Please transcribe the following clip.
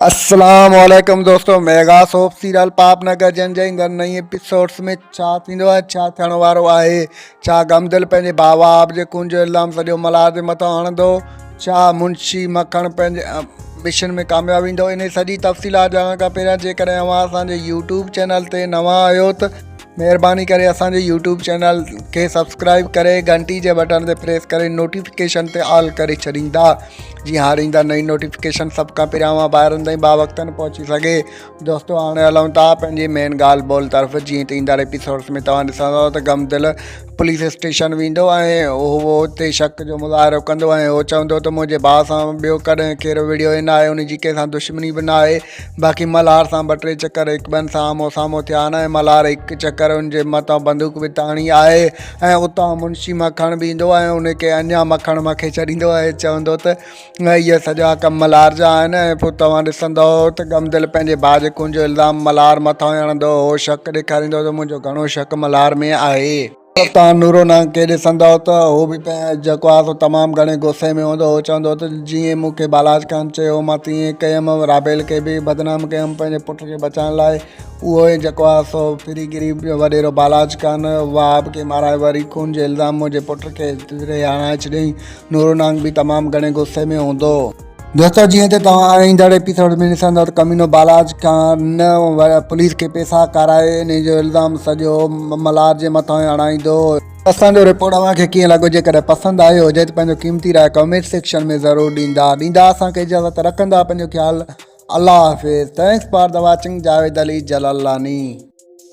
السلام عليڪم دوستو ميگا سوپ سيريل پاپ نگر جن جي ايندڙ نئين ايپيسوڊس ۾ ڇا ٿيندو آهي ڇا ٿيڻ وارو آهي ڇا غمدل پنهنجي ڀاء وهاب جي خون جو الزام سڄو ملهار جي مٿان هڻندو ڇا منشي مکڻ پنهنجي مشن ۾ ڪامياب ويندو انهي سڄي تفصيلات ڄاڻڻ کان پهريان جيڪڏهن اوهان اسان جي يوٽيوب چينل تي نوان آهيو ته مهرباني ڪري اسان جي يوٽيوب چينل کي سبسڪرائب ڪري گهنٽي جي بٽڻ تي پريس ڪري نوٽيفڪيشن تي آل ڪري ڇڏيندا جيئن هر ايندڙ نئين نوٽيفڪيشن سڀ کان پهريان اوهان ڀائرن تائين باوقتن پهچي سگهي. دوستو هاڻي هلون ٿا پنهنجي مين ڳالهه ٻولهه طرف جيئن ته ايندڙ ايپيسوڊس ۾ توهان ڏسندو ته غم دل پوليس اسٽيشن ويندو ۽ هو اتي شڪ جو مظاهرو ڪندو ۽ هو چوندو ته منهنجي ڀاء سان ٻيو ڪڏهن ڪير وڙهيو ئي ناهي ان جي ڪنهن سان دشمني به ناهي باقي ملهار سان ٻه ٽي چڪر هڪ ٻن سان آمهون سامهون ٿيا آهن ۽ ملهار هڪ چڪر ان جي مٿان بندوق به تاڻي آهي ۽ اتان منشي مکڻ به ايندو ۽ ان کي اڃا مکڻ مکي ڇڏيندو ۽ چوندو ته اهي سڄا ڪم ملهار جا آهن ۽ پوء توهان ڏسندؤ ته غمدل پنهنجي ڀاء جي خون جو الزام ملهار مٿان ئي هڻندو هو شڪ ڏيکاريندو ته منهنجو گهڻو شڪ ملهار ۾ آهي. توهان نورو نانگ کي ڏسندؤ ته هو به جيڪو آهي سو تمام گهڻي غصي ۾ هوندو هو چوندو ته جيئن مون کي بالاچ خان چيو مان تيئن ڪيم رابيل کي به بدنام ڪيم پنهنجي پٽ کي بچائڻ لاء اهو ئي جيڪو آهي سو ڦري گري وڏيرو بالاچ خان وهاب کي مارائي وري خون جو الزام منهنجي پٽ کي هڻائي ڇڏيائين نورو نانگ به تمام گهڻي غصي ۾ هوندو. دوستو جيئن ته توهان ايندڙ ايپيسوڊ ۾ ڏسندؤ ته ڪمينو بالاچ خان پوليس کي پيسا کارائي انهي جو الزام سڄو ملهار جي مٿان هڻائيندو. اسان جو رپورٽ اوهان کي ڪيئن لڳو جيڪڏهن پسند آيو هجي ته پنهنجو قيمتي راء ڪمينٽ سيڪشن ۾ ضرور ڏيندا ڏيندا اسان کي اجازت رکندا پنهنجو خيال الله حافظ thanks for the watching Javed Ali Jalalani.